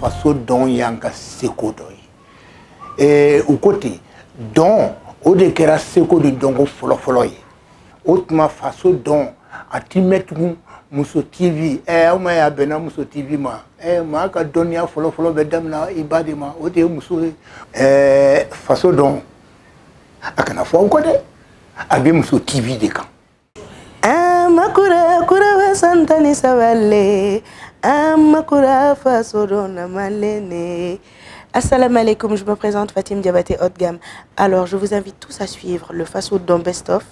Faso dɔn y'an ka seko dɔ ye. U ko ten, dɔn o de kɛra seko ni dɔnko fɔlɔfɔlɔ ye. O tuma, faso dɔn a ti mɛn tugun. Muso TV, aw ma ye, a bɛnna Muso TV ma. Maa ka dɔnniya fɔlɔfɔlɔ bɛ daminɛ i ba de ma, o de ye muso ye. Faso dɔn, a kana fɔ aw kɔ dɛ, a bɛ Muso TV de kan. Amakura kura 13 le amakura faso dɔn malene. Assalamu alaikum, je me présente, Fatim Diabaté haute gamme. Alors, je vous invite tous à suivre le Faso Don Best of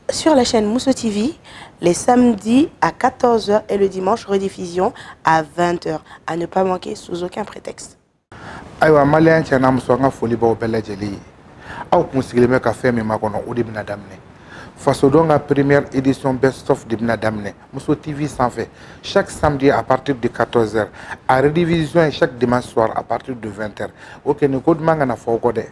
sur la chaîne Mousso TV les samedis à 14h et le dimanche rediffusion à 20h. À ne pas manquer sous aucun prétexte. Ayiwa, maliyɛn cɛ n'a muso, an ka foli b'aw bɛɛ lajɛlen ye. Aw kun sigilen bɛ ka fɛn min makɔnɔ, o de bɛna daminɛ. Fasodɔn ka première édition best of de bɛna daminɛ Muso TV sanfɛ chaque samedi à partir de 14h, a rediffusion ye chaque dimanche soir à partir de 20h. O kɛ nin ko duman kana fɔ aw kɔ dɛ.